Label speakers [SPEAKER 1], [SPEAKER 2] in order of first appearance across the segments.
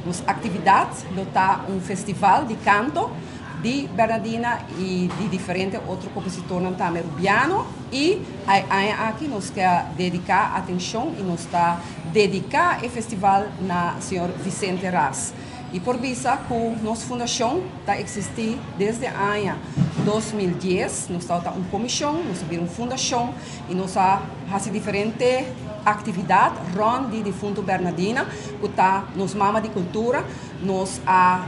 [SPEAKER 1] Nos actividad lo ta un festival di canto di Bernadina y di diferente otro compositornan tambe Rubiano y e aña aki nos ke dedica atencion y nos ta dedica e festival na señor Vicente Ras. Y por bisa cu nos fundacion ta existi desde aña 2010, nos tabata un comision, nos a bira un fundacion y nos a haci diferente actividad rond di difunto Bernadina cu ta nos mama di cultura. Nos a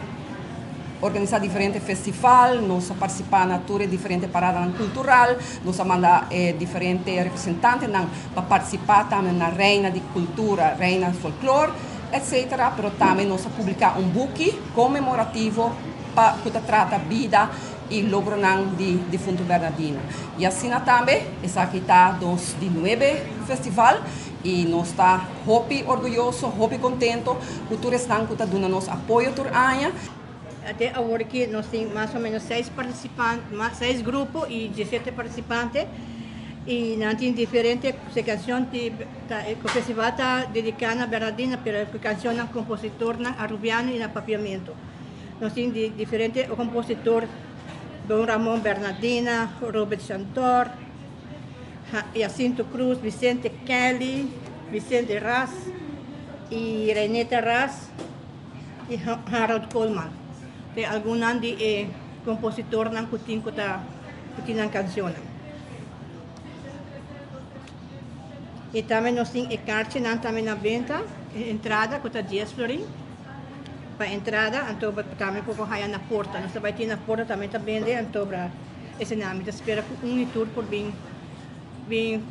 [SPEAKER 1] organisa diferente festival, nos a participa na tur e diferente paradanan cultural, nos a manda e diferente representantenan pa participa tambe na Reina di Cultura, Reina Folklor, etc. Pero tambe nos a publica un buki conmemorativo pa cu ta trata bida y logronan di difunto Bernadina. Y asina tambe esaki ta nos di nuebe festival y nos ta hopi orguyoso, hopi contento cu tur esnan cu ta duna nos apoyo tur aña.
[SPEAKER 2] Te awor aki nos tin mas o menos seis participante, seis grupo y 17 participante y nan tin diferente cancion di ta e festival ta dedica na Bernadina, pero e cancionnan compositornan Arubiano y na Papiamento. Nos tin di diferente compositor, Don Ramon Bernadina, Robert Chantor, Jacinto Cruz, Vicente Kelly, Vicente Ras y Reneta Ras y Harold Coleman. Te algunnan di e compositornan cu tin cu ta cu tin nan cancionnan. Y tambe nos tin e kaartjenan tambe na benta, e entrada cu ta 10 florin pa entrada, anto tambe por haya na porta. Nos ta bay tin na porta tambe ta bende, anto esena mi ta spera cu un y tur por bin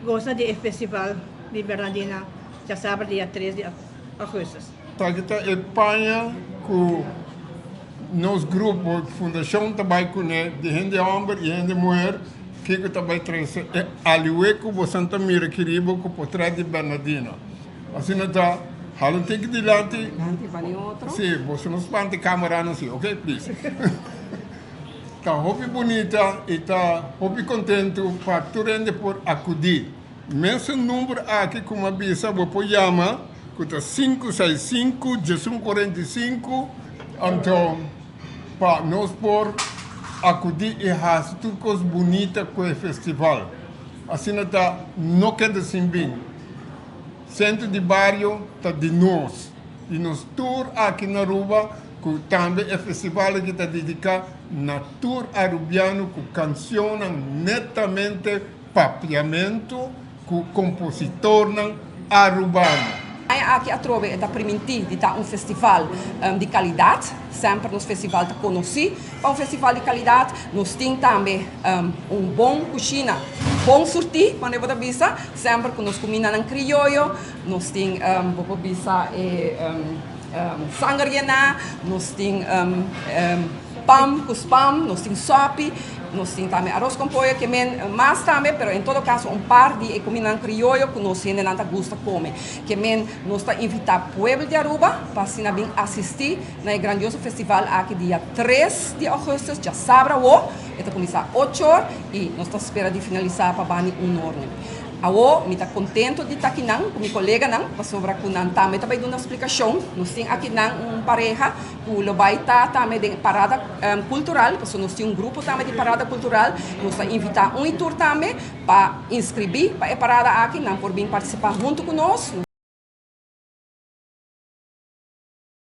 [SPEAKER 2] goza di e festival di Bernadina djasabra dia 3 di augustus.
[SPEAKER 3] Esaki ta e paña cu nos grupo fundacion ta bay cune di hende homber y hende muher kico ta bay trece e aliwe cu bosan ta mira aki riba cu potret di Bernadina. Asina ta hala un tiki dilanti. Si, boso no spanta e cameranan si, ok please. Ta hopi bunita y ta hopi contento pa tur hende por acudi. Mesun number aki cu mi a bisa bo por yama cu ta 565 1145 anto pa nos por acudi y haci tur cos bunita cu e festival. Asina ta no keda sin bin. Centro di Bario ta di nos y nos tur aki na Aruba cu tambe e festival aki ta dedica na tur Arubiano cu cancionnan netamente Papiamentu ku kompositornan arubano.
[SPEAKER 1] Aña aki atrobe e ta primintí di ta un festival di kalidat. Semper nos festival ta konosí pa un festival di kalidat. Nos tin tambe un bon kushina, bon surtí, manera bo ta bisa, semper ku nos kumindanan krioyo. Nos tin, bo por bisa, e sanger yená, nos tin pam ku spam, nos tin sòpi. Nos tin tambe aros con pollo ke men mas tambe, pero en todo caso un par di e comidanan crioyo cu nos hendenan ta gusta come. Ke men nos ta invita pueblo di Aruba pa asina bin asisti na e grandioso festival aki dia 3 di augustus, djasabra awo. E ta cuminsa ocho or y nos ta spera di finalisa pa bani un ornan. Awo mi ta contento di ta akinan cu mi coleganan pasobra cu nan tambe ta bay duna splicacion. Nos tin akinan un pareha Cu lo bay ta tambe den parada cultural, pasobra nos tin un grupo tambe di parada cultural. Nos ta invita un y tur tambe pa inscribi pa e parada aki, nan por bin participa hunto cu nos.